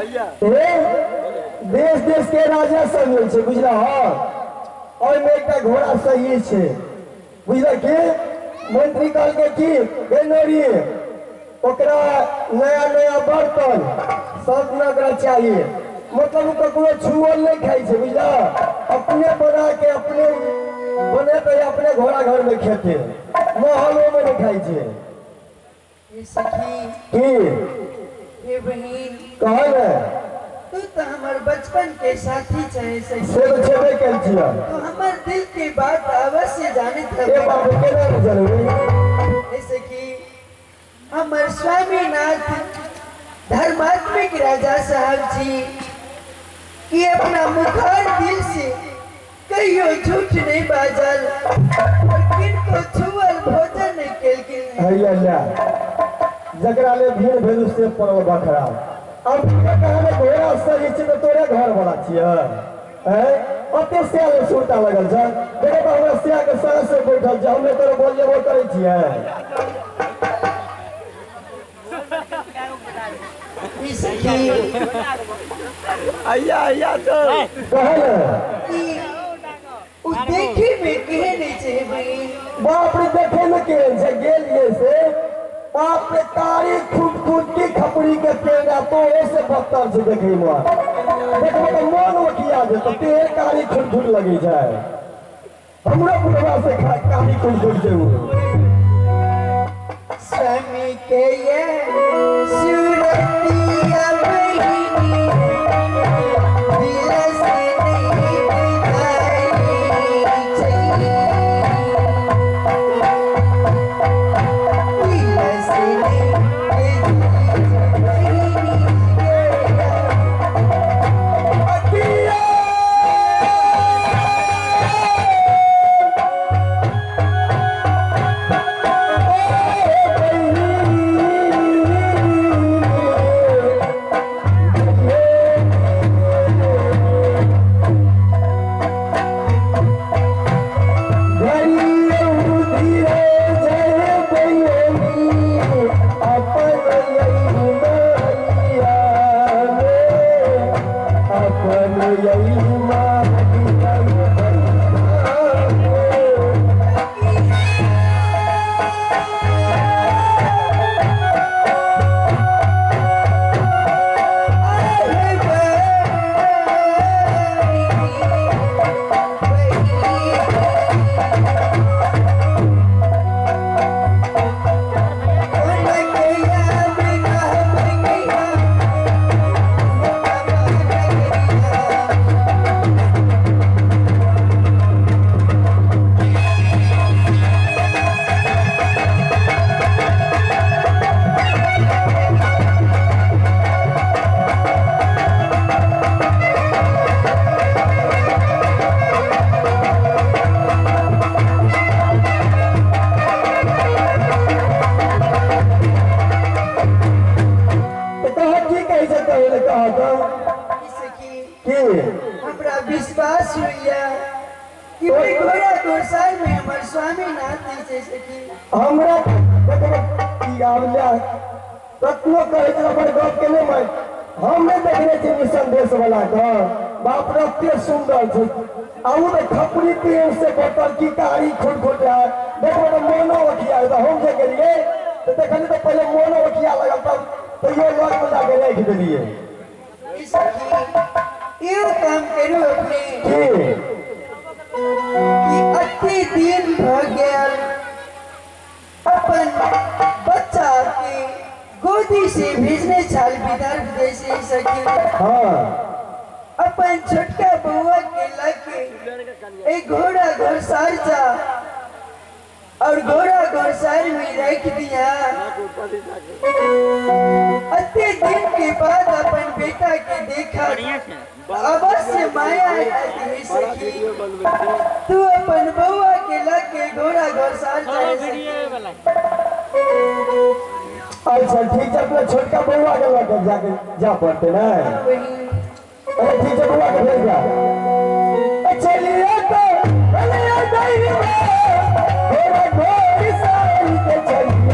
देश देश के राजा सब मिल छै बुझला हां ओइमे एकटा घोड़ा सही छै बुझला की मंत्री कहलकै की हे नोरी ओकरा नया नया बर्तन सब ओकरा चाहिए मतलब ककरो छुअल नहीं खाइ छै बुझला अपने बना के अपने बनेते अपने घोड़ा घर में खेते महलो में नहीं खाइ छै। हे सखी की हे बहिन कह ने तू तो हमार बचपन के साथी छे सखी से तो छेबे कैल छियै तो हमार दिल के बात अवश्य जानत ए बाप रे केना नहि जानबै। हे सखी हमार स्वामीनाथ धर्मात्मिक राजा साहब जी कि अपना मुखार दिल से कहियो झूठ नहीं बाजल और किनको छुअल भोजन नहीं केलखिन। हैया ला जकरा ले भीड़ भेलु से पड़ल बखरा अब कहले घोड़ा सही छै त तोरे घर वाला छियै हैं ओते सिया सुरता लगल छै देखो त हमरा सिया के सास से बैठल छै हमे तोरे बोलबो करै छियै। आया आया तो कहले उ देखे में केहन नहीं छै बहिन। बाप रे देखे में केहन छै गेलिए से बाप रे कारी खूब खूब की खपड़ी के पेड़ा तो ऐसे बदतर छै देखे में देखबो त मन ओकिया जेतौ तेहन कारी खूब खूब लगै छै हमरो बुढ़वा से कारी खूब खूब छै उ। स्वामी के ये सूरतिया बहिनी दिल से नहीं जाई दिल से नहीं हमरा विश्वास हुआ कि घोड़ा घोड़सार में हमर स्वामीनाथ नहीं छै सखी। हमरा की आब कतनो कहै छै हमर गप के नहि मान हम नहि देखने छियै निसंदेश वाला के बाप रे एते सुंदर छै आ उ तऽ खपड़ी पेड़ से बतल की कारी खोट खोट देखो तऽ मोनो ओकिया हम जे गेलियै तऽ देखलियै तऽ पहिले मोनो ओकिया लगल तब तैयो लग में जाके राखि देलियै। यो काम करू अपने कि अति दिन भ गेल अपन बच्चा के गोदी से भेजने छाल विदर्भ देश सखी। हाँ अपन छोटका बउआ के लके एक घोड़ा घोड़सार जा और घोड़ा घोड़सार में रख दिया। अति दिन के बाद अपन बेटा के देखा अवश्य माया आती सखी। तू अपन बउआ के लके घोड़ा घोड़सार जाए सखी। अच्छा ठीक है अपना छोटका बउआ के लके जाके जा पड़ते ना। अरे ठीक है बउआ के भेज जा। चलिए तो चलिए घोड़ा घोड़सार के चलिए।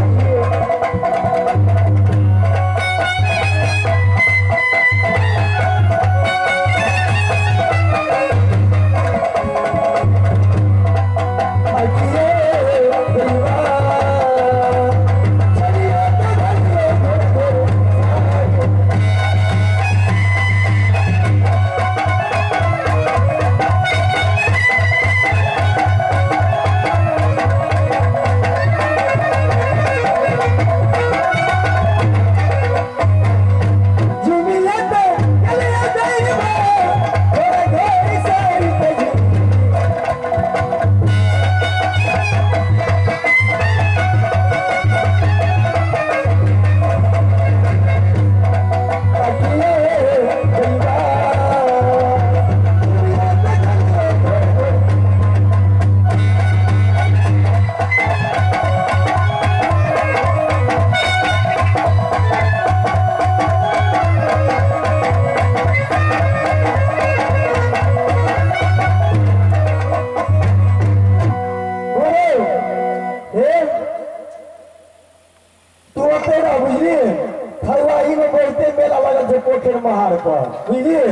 लागल छै पोखरि महार पर बुझलियै।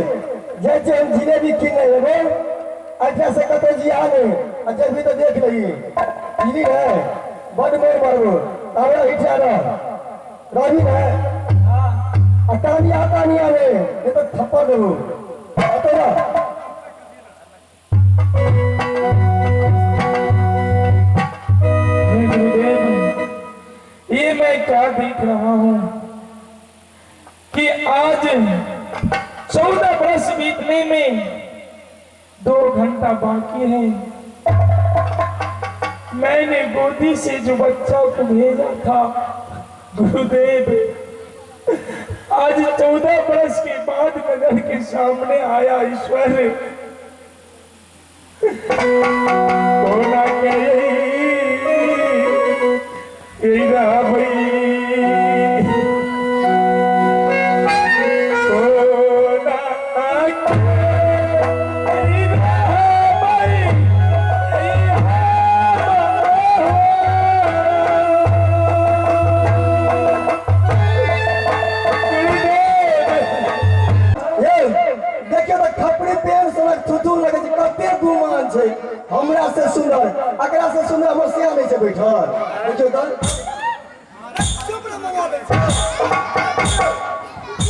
जाइ छियै हम जिलेबी किनै एबै, अच्छा से कतौ जिया नहि आ जेबही तऽ देख लही, बुझली ने? बड मोन मारबो तब हिठिया रह रही ने आ तानिया तानिया रे, नहीं तो थप्पड़ देबो। अतौ रह। हे गुरुदेव, ये मैं क्या देख रहा हूँ कि आज 14 वर्ष बीतने में 2 घंटा बाकी है। मैंने गोदी से जो बच्चा को भेजा था गुरुदेव, आज 14 वर्ष के बाद नगर के सामने आया ईश्वर। कोना के यही रहा भाई, कोना के रहा भाई, देखियो तऽ खपरी पेन सनक थुथुन लगै छै, कते गुमान छै हमरा से सुंदर, एकरा से सुंदर हमर सिया नहि छै बैठल। देखियो तऽ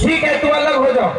ठीक है, तू अलग हो जाओ।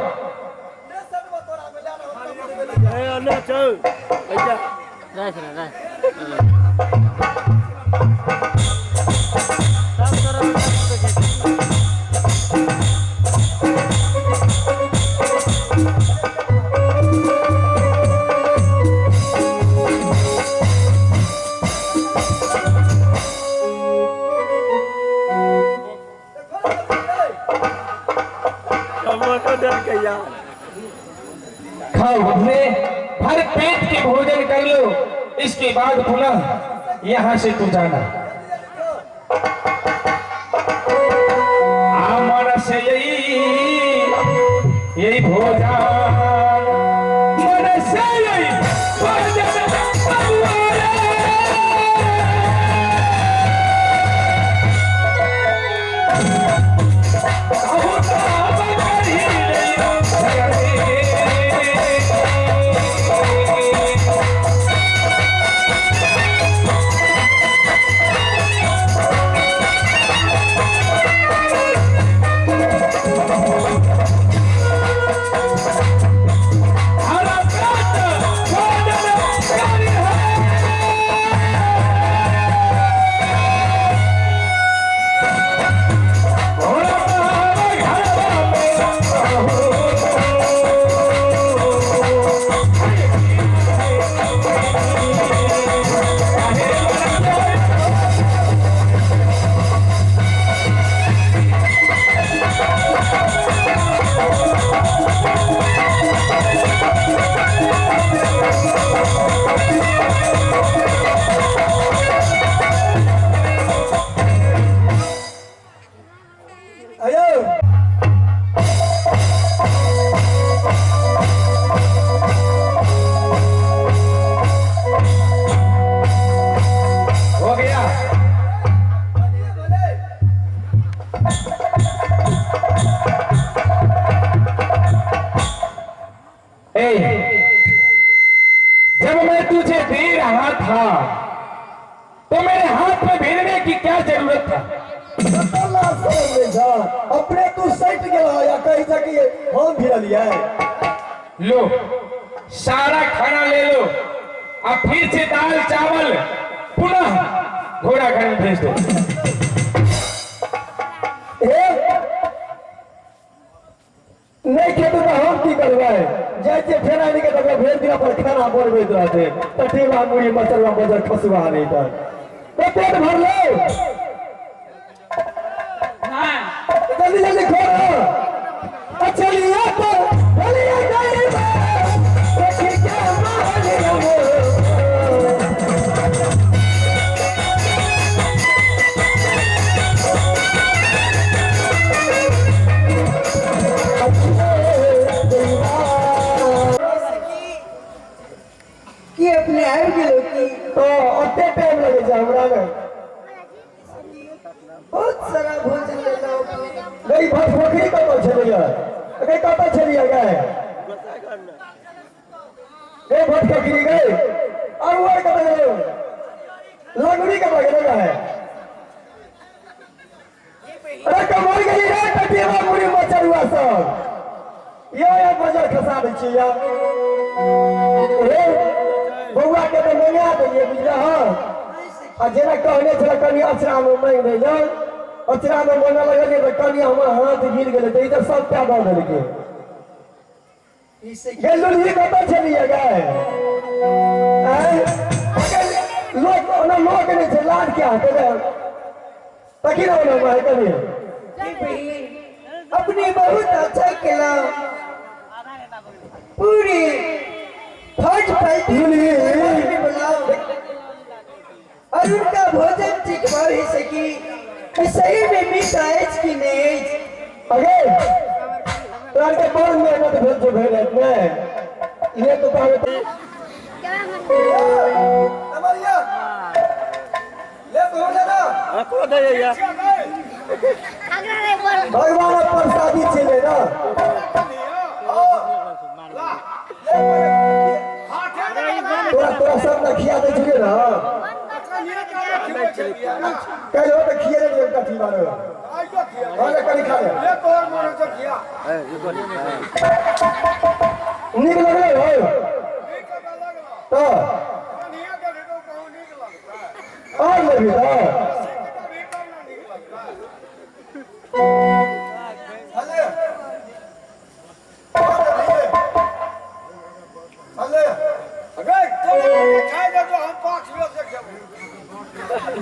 खाओ, अपने भर पेट के भोजन कर लो, इसके बाद पुनः यहाँ से तू जाना। आमन से यही यही भोजन, मन से यही भोजन। हो गया। ए, जब मैं तुझे दे रहा था तो मेरे हाथ में भेजने की क्या जरूरत था? अपने तू सट गया या कही था कि हम भिड़लियै। लो सारा खाना ले लो, अब फिर से दाल चावल पुनः घोड़ा घर में भेज दो। नहीं खेतू तो हम की करबै? जाइ छियै फेर आनि के तकरा भेज दिना पर खाना बनबैत रहतै, टटेबा मुड़ी मचरवा बजर खसुआ नहि तऽ तो पेट भरलै। जल्दी जल्दी खोलो। चलिए तो चलिए गई देखी क्या मालिया। कि अपने आबि गेलो की? तो ओते टाइम लगे छै हमरा में। बहुत सारा भोजन लेलो अपने। गई भट पोखरी कतौ छलैया? अरे कतऽ छलियै गए गए भट खखरी गए और वो कतऽ गेलै लंगड़ी कतऽ गेलै गए अरे कमर गेली रे कटिया मुड़ी मचरुआ सब यो यो बजर खसा दै छी या रे बौआ के तऽ मंगा देलियै बुझलह आ जेना कहने छल कनि अचरा में मांगि दै लए अचरा में मांगऽ लगलियै तऽ कनि हमर हाथ गिर गेलै तऽ ई तऽ सबटा दऽ देलकै। गे लुल्ही कतऽ छलियै गए लोक ओना लोक नहि छै लाड क्या हेतै गए तकी ना ओना माय कनि। अपने बहुत अच्छा केला पूरी फौज पलटी बुलाओ और उनका भोजन चिखवावे सकी कि सही में मीठ अछि कि नहीं अछि। अगे तोरा के बड़ मेहनत भेल छौ भेल राति में इहे तो कहबै अमरिया ले तो ले ना को दे या भगवान प्रसादी छलै ना तोरा तोरा सब ना खिया दै छलियै ना काल्हि हो तऽ खिया देलियै कथी बारे अरे कनि खा ले नीक लगलै हौ तऽ और लेबही तऽ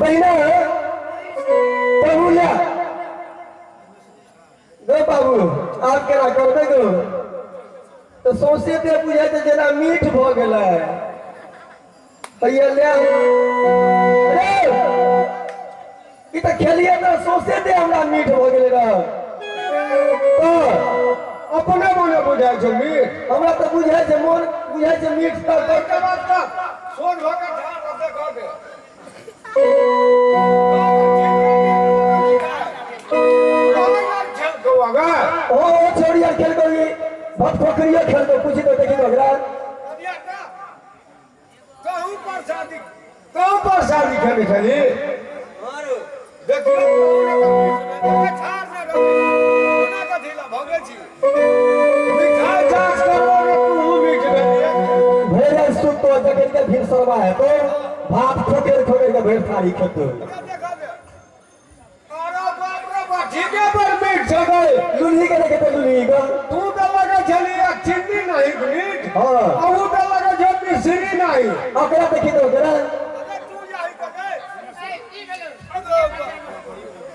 बहिना प्रभु ले गो बाबू आब केना करबै गो तऽ सौंसे देह बुझाइ छै जेना मीठ भऽ गेलै हैया ले रे ई तऽ खेलियै तऽ सौंसे देह हमरा मीठ भऽ गेलै रह तऽ अपने मोने बुझाइ छै मीठ हमरा तऽ बुझाइ छै मोन बुझाइ छै मीठ तऽ सोन भऽ के ठाढ़ रहतै घर के ओ छोड़िया खेल को भट खोखरिया खेल को पूछी तो देखी तो कहूँ पर शादी खेली छली देखियो भेल सुतो जखन के भिनसरवा हेतौ भात ठोकेर ठोकेर के भरि थारी खेतौ। लुल्ही के देखेतै लुल्ही के तू तऽ लगै छली चीनी नहीं मीठ हाँ आ ऊ तऽ लगै छै मिश्री नहीं ओकरा देखी तो ओकरा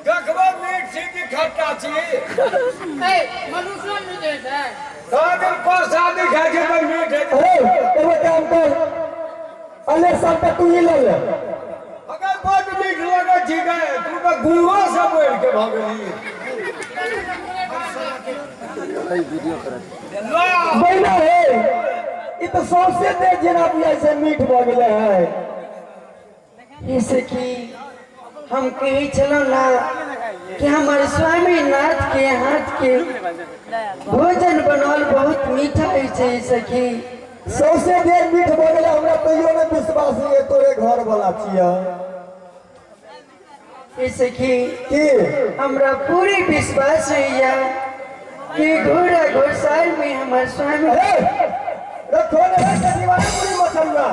देखबो मीठ छी कि खट्टा छी प्रसादी खाइ छै तऽ मीठ है। अरे एगो काम कर अले सबटा तू ही ले ले अगर बड मीठ लगै छी गे तू तऽ गुड़ो से बढ़ि के भऽ गेली। बहिना हे ई तऽ सौंसे देह जेना बुझाइ छै मीठ भऽ गेलै है। जैसे कि हम कहै छलहुँ ना कि हमर स्वामीनाथ के हाथ के भोजन बनल बहुत मीठा होइ छै सखी। सौंसे देह मीठ भऽ गेलै हमरा तैयो नहि विश्वास होइए तोरे घर वाला छियै। सखी की हमरा पूरी विश्वास होइए कि घोड़ा घोड़सार में हमर स्वामी रखो ने पूरी मछलुआ।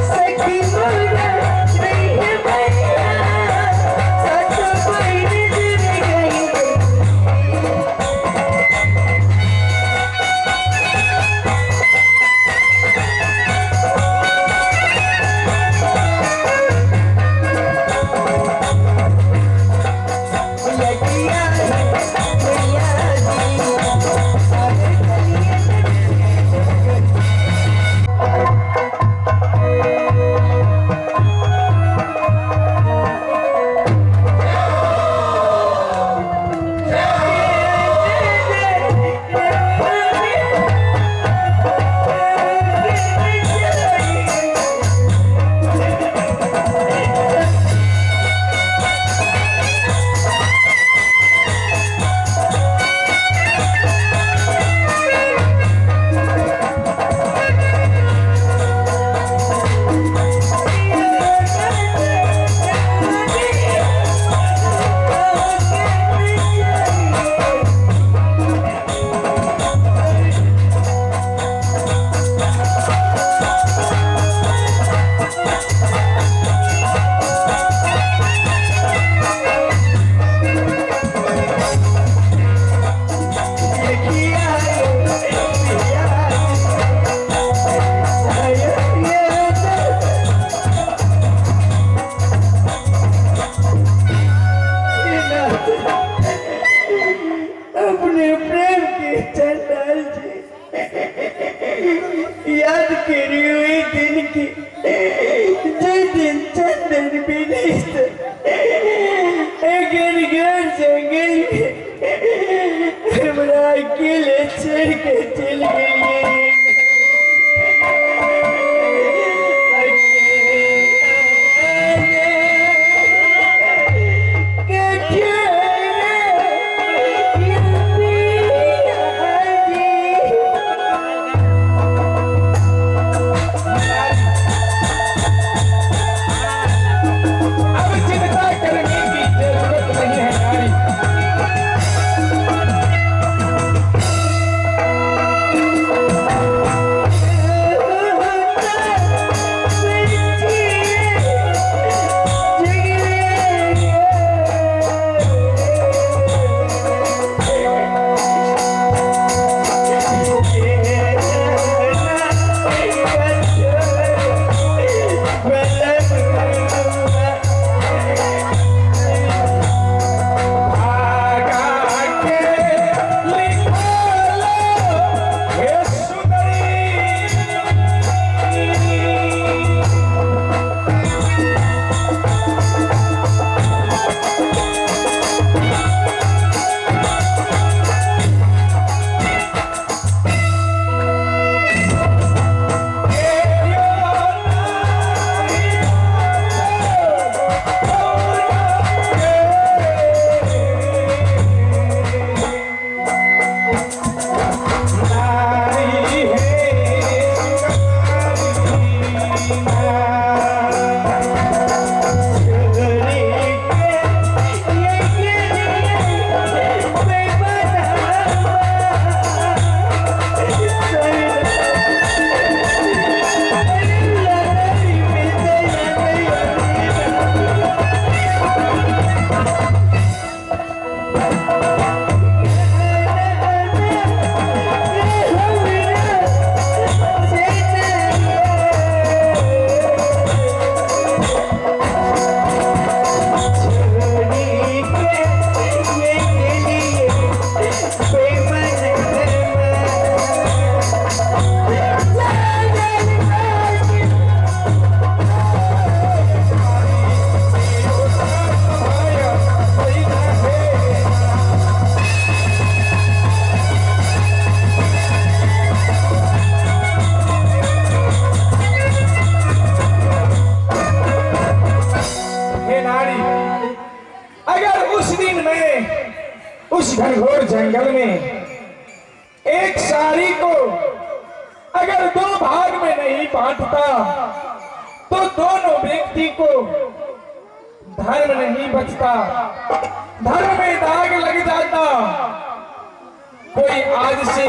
सखी मोरा रही भैया सत बहिन जुड़ गई। लगिया भैया जी। उस घनघोर जंगल में एक साड़ी को अगर दो भाग में नहीं बांटता तो दोनों व्यक्ति को धर्म नहीं बचता, धर्म में दाग लग जाता। कोई आज से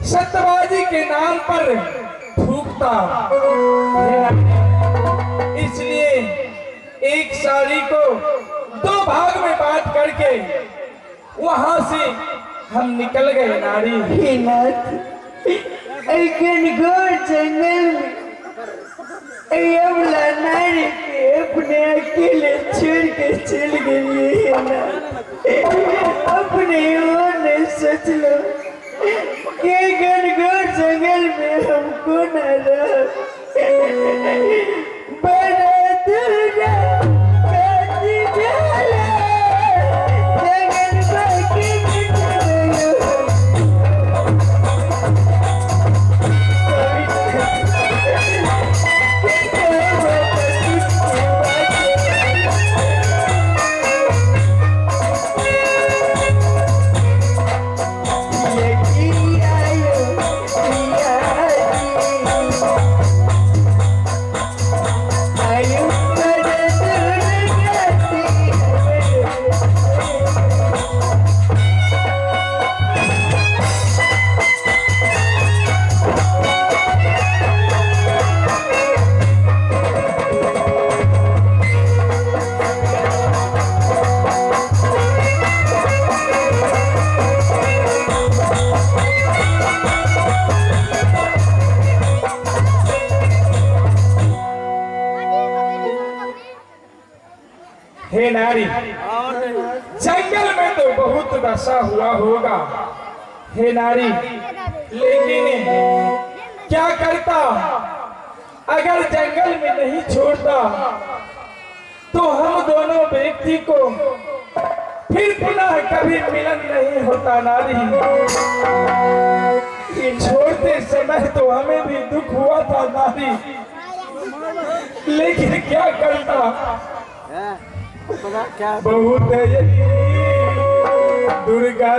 सत्यवादी के नाम पर थूकता, इसलिए एक साड़ी को दो भाग में बांट करके वहां से हम निकल गए नारी। हे नाथ, घनघोर जंगल में अबला नारी के अपने अकेले छोड़ के चल गई है नाथ। अपने ने सोच लो कि घनघोर जंगल में हमको न रह बड़ा दुर्गा हे नारी, जंगल में तो बहुत दशा हुआ होगा हे नारी, लेकिन क्या करता अगर जंगल में नहीं छोड़ता तो हम दोनों व्यक्ति को फिर पुनः कभी मिलन नहीं होता। नारी, छोड़ते समय तो हमें भी दुख हुआ था नारी, लेकिन क्या करता। बहुत दुर्गा बहुत दुर्गा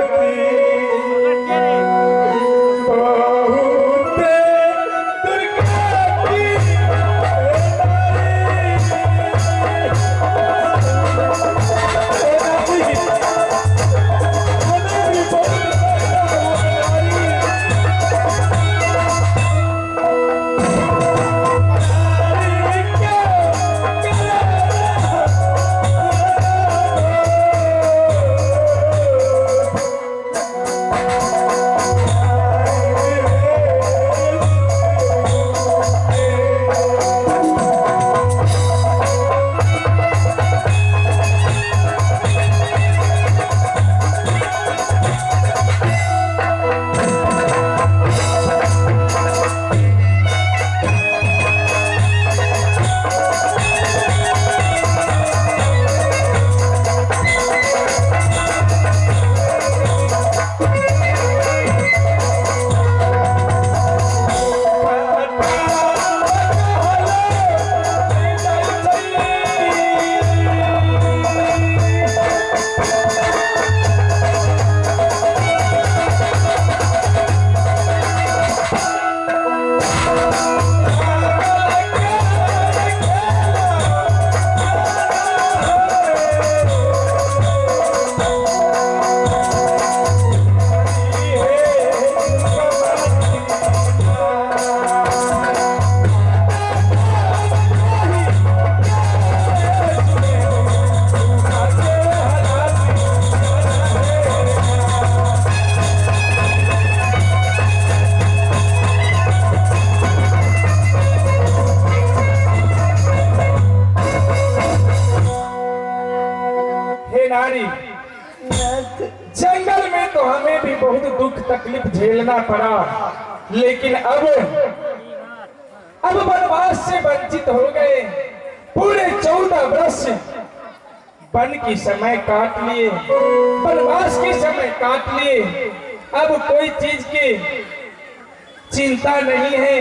जंगल में तो हमें भी बहुत दुख तकलीफ झेलना पड़ा, लेकिन अब वनवास से वंचित हो गए। पूरे 14 वर्ष वन की समय काट लिए, वनवास के समय काट लिए। अब कोई चीज की चिंता नहीं है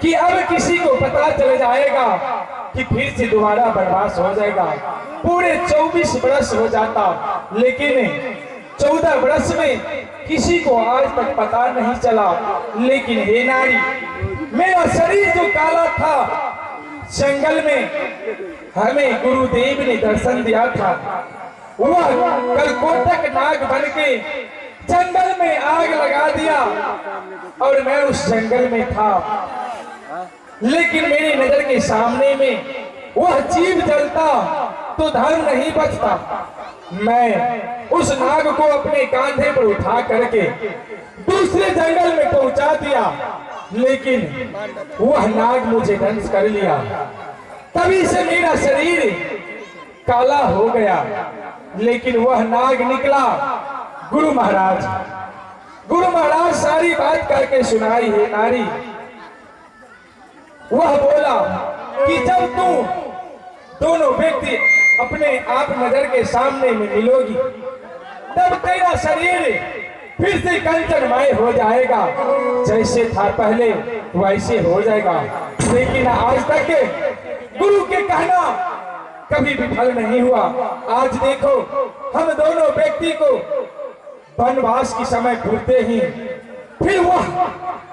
कि अब किसी को पता चल जाएगा कि फिर से दोबारा वनवास हो जाएगा। पूरे 24 वर्ष हो जाता, लेकिन 14 वर्ष में किसी को आज तक पता नहीं चला। लेकिन हे नारी, मेरा शरीर जो काला था, जंगल में हमें गुरुदेव ने दर्शन दिया था। वह कलकोटक नाग बन के जंगल में आग लगा दिया और मैं उस जंगल में था। लेकिन मेरी नजर के सामने में वह जीव जलता तो धर्म नहीं बचता। मैं उस नाग को अपने कांधे पर उठा करके दूसरे जंगल में पहुंचा दिया, लेकिन वह नाग मुझे दंश कर लिया। तभी से मेरा शरीर काला हो गया। लेकिन वह नाग निकला गुरु महाराज। गुरु महाराज सारी बात करके सुनाई है नारी। वह बोला कि जब तू दोनों व्यक्ति अपने आप नजर के सामने में मिलोगी, तब तेरा शरीर फिर से कंचनमय हो जाएगा, जैसे था पहले वैसे हो जाएगा। लेकिन आज तक गुरु के कहना कभी भी फल नहीं हुआ। आज देखो हम दोनों व्यक्ति को वनवास की समय घूरते ही फिर वह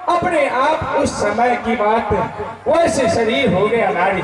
अपने आप उस समय की बात वैसे शरीर हो गया नारी।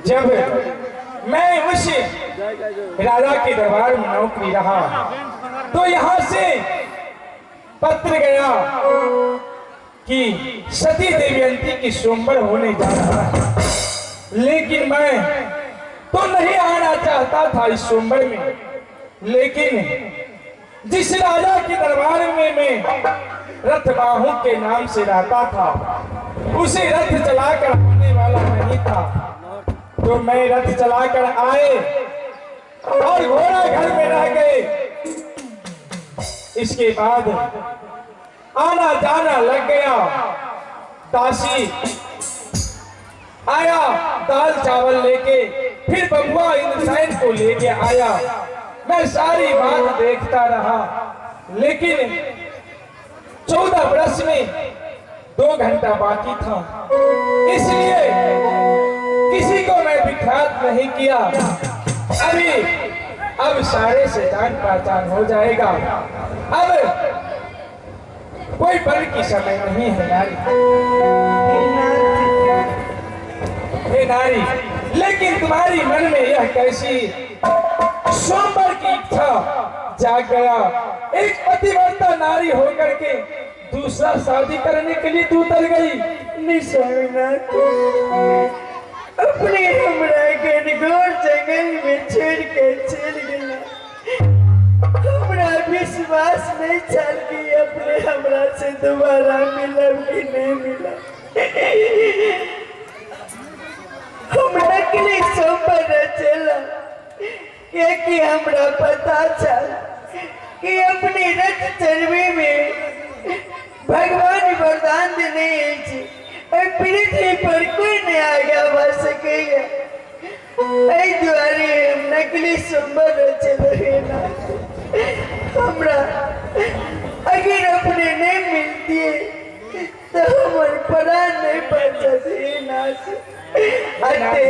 जब मैं उस राजा के दरबार में नौकरी रहा तो यहाँ से पत्र गया कि सती देवयंती की स्वयंवर होने जा रहा है। लेकिन मैं तो नहीं आना चाहता था इस स्वयंवर में, लेकिन जिस राजा के दरबार में मैं रथ बाहू के नाम से रहता था, उसे रथ चलाकर आने वाला नहीं था, तो मैं रथ चलाकर आए और घोड़ा घर में रह गए। इसके बाद आना जाना लग गया। दासी आया दाल चावल लेके, फिर बबुआ इंद्रसेन को लेके आया। मैं सारी बात देखता रहा, लेकिन 14 वर्ष में 2 घंटा बाकी था, इसलिए किसी को मैं विख्यात नहीं किया। अभी अब सारे से जान पहचान हो जाएगा। अब कोई बल की समय नहीं है नारी। हे नारी, लेकिन तुम्हारी मन में यह कैसी स्वयंवर की इच्छा जाग गया। एक पतिव्रता नारी होकर के दूसरा शादी करने के लिए तू उतर गई। अपने हमरा घनघोर जंगल में छोड़ के चल गया। हमरा विश्वास नहीं चल गई अपने हमरा से दोबारा मिलब कि नहीं मिला। हम नकली सोमवार चला क्योंकि हमरा पता चल कि अपने रथ चरवे में भगवान वरदान देने पृथ्वी पर कोई नहीं आगे बढ़ सकेगा। दुआरे हम नकली सोमवार चले ना, हमरा अगर अपने नहीं मिलती तो हमारे प्राण नहीं बच जाते ना। अते